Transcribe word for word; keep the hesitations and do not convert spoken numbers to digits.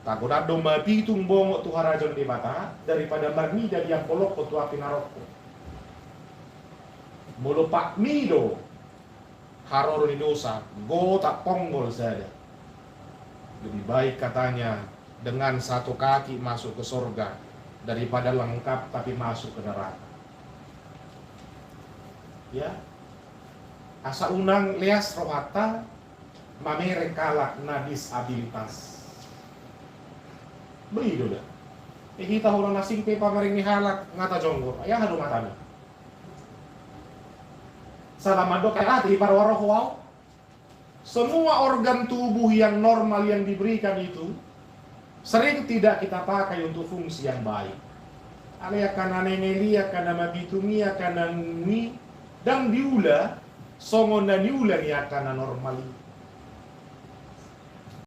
Pagodang do ma pitung bongot tu harajaon Debata daripada marnida diampolokkon tu api narokko. Molo patmi do haroro ni dosa, gotap ponggol sada. Lebih baik katanya dengan satu kaki masuk ke sorga daripada lengkap tapi masuk ke neraka. Ya. Asa unang leas rohanta mamereng halak na disabilitas. Boi do da. E, hita holan asing pe pamereng ni halak nga tajonggor. Ai aha do matami? Salah mandok, ai aha do diparroha ho au? Semua organ tubuh yang normal yang diberikan itu sering tidak kita pakai untuk fungsi yang baik. Alai angka na nenel i, angka na mabitung i, angka na nunung i, ndang diula songon na niula ni angka na normal i.